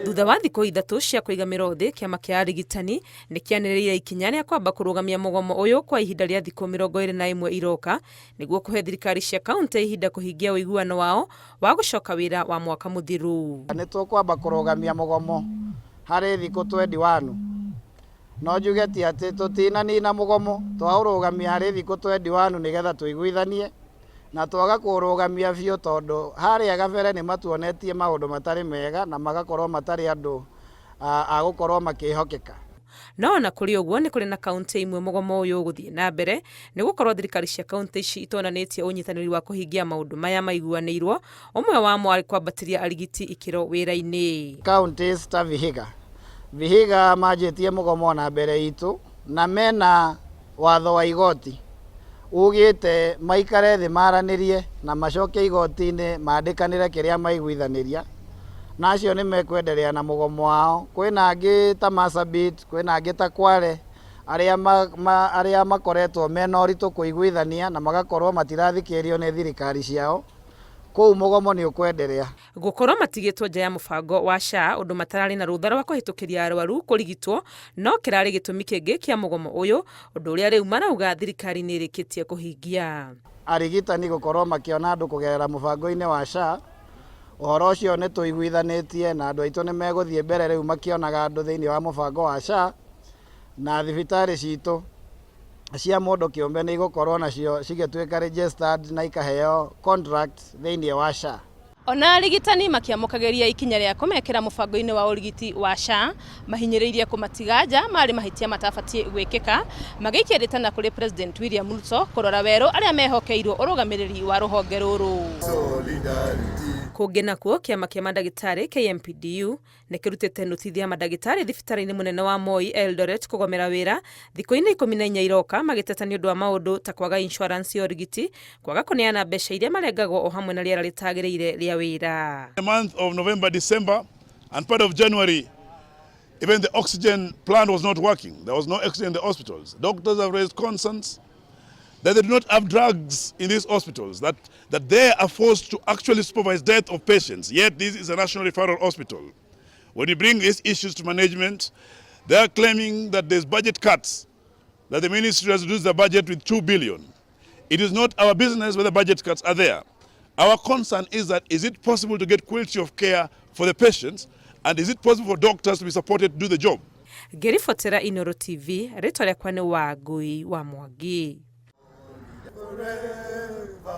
Thutha wa thikũ 3 cia kũiga mĩro thĩ, kĩama kĩa arigitani nĩ kĩanĩrĩire ikinya rĩa kwamba kũrũgamia mũgomo ũyũ kwa ihinda rĩa thikũ 21 iroka nĩguo kũhe thirikari cia kaunti ihinda kũhingia ũiguano wao wa gũcoka wĩra wa mwaka mũthiru. Nĩ tũkwamba kũrũgamia mũgomo harĩ thikũ 21. No njuge ti atĩ tũtinanina mũgomo, twaũrũgamia harĩ thikũ 21 nĩgetha tũiguithanie na twaga kũũrũgamia biũ tondũ harĩa gabere nĩ matuonetie maũndũ matarĩ mega na magakorwo matarĩ andũ a gũkorwo makĩhokeka. No ona kũrĩ ũguo, nĩ kũrĩ na kaunti imwe mũgomo ũyũ ũgũthiĩ na mbere nĩ gũkorwo thirikari cia kaunti ici itonanĩtie ũnyitanĩri wa kũhingia maũndũ maya maiguanĩirwo, ũmwe wamo arĩ kwambatĩria arigiti ikĩro wĩra-inĩ. Counties ta Vihiga. Vihiga manjĩtie mũgomo na mbere itũ na mena watho wa igoti ugĩte maikare thĩ maranĩrie na macoke igoti-inĩ mandĩkanĩre kĩrĩa maiguithanĩria, na acio nĩ mekwenderea na mũgomo wao. Kwĩna angĩ ta Marsabit, kwĩna angĩ ta Kwale arĩa makoretwo mena ũritũ kũiguithania na magakorwo matirathikĩrĩrio nĩ thirikari ciao. Kũu mũgomo nĩ ũkwenderea. Gũkorwo matigĩtwo nja ya mũbango wa SHA ũndũ matararĩ na rũtha rwa kũhĩtũkĩria arwaru kũrigitwo no kĩrarĩ gĩtũmi kĩngĩ kĩa mũgomo ũyũ, ũndũ ũrĩa rĩu marauga thirikari nĩ ĩrĩkĩtie kũhingia. Arigitani gũkorwo makĩona andũ kũgerera mũbango-inĩ wa SHA, ũhoro ũcio nĩ tũiguithanĩtie na andũ aitũ nĩ megũthiĩ mbere rĩu makĩonaga andũ thĩinĩ wa mũbango wa SHA, na thibitarĩ citũ cia mũndũ kĩũmbe nĩ igũkorwo nacio cigĩtuĩka registered na ikaheo contract thĩinĩ wa SHA. Ona arigitani makĩamũkagĩria ikinya rĩa kũmekĩra mũbango-inĩ wa ũrigiti wa SHA, mahinyĩrĩirie kũmatiga nja marĩ mahĩtia matabatiĩ gwĩkĩka, magĩikia rĩtana kũrĩ President William Ruto kũrora werũ arĩa mehokeirwo ũrũgamĩrĩri wa rũhonge rũrũ. Kũngĩ nakuo, kĩama kĩa mandagĩtarĩ KMPDU nĩ kĩrutĩte notithi ya mandagĩtarĩ thibitarĩ-inĩ mũnene wa Moi Eldoret kũgomera wĩra thikũ-inĩ 14 iroka, magĩteta nĩ ũndũ wa maũndũ ta kwaga insurance ya ũrigiti, kwaga kũneana mbeca iria marengagwo o hamwe na rĩera rĩtagĩrĩire rĩa wĩra. The month of November, December and part of January, even the oxygen plant was not working. There was no oxygen in the hospitals. Doctors have raised concerns that they do not have drugs in these hospitals, that they are forced to actually supervise death of patients. Yet this is a national referral hospital. When you bring these issues to management, they are claiming that there's budget cuts, that the ministry has reduced the budget with 2 billion. It is not our business whether budget cuts are there. Our concern is that is it possible to get quality of care for the patients, and is it possible for doctors to be supported to do the job? Ngĩribotera Inooro TV, rĩtwa rĩakwa nĩ Wangui wa Mwangi.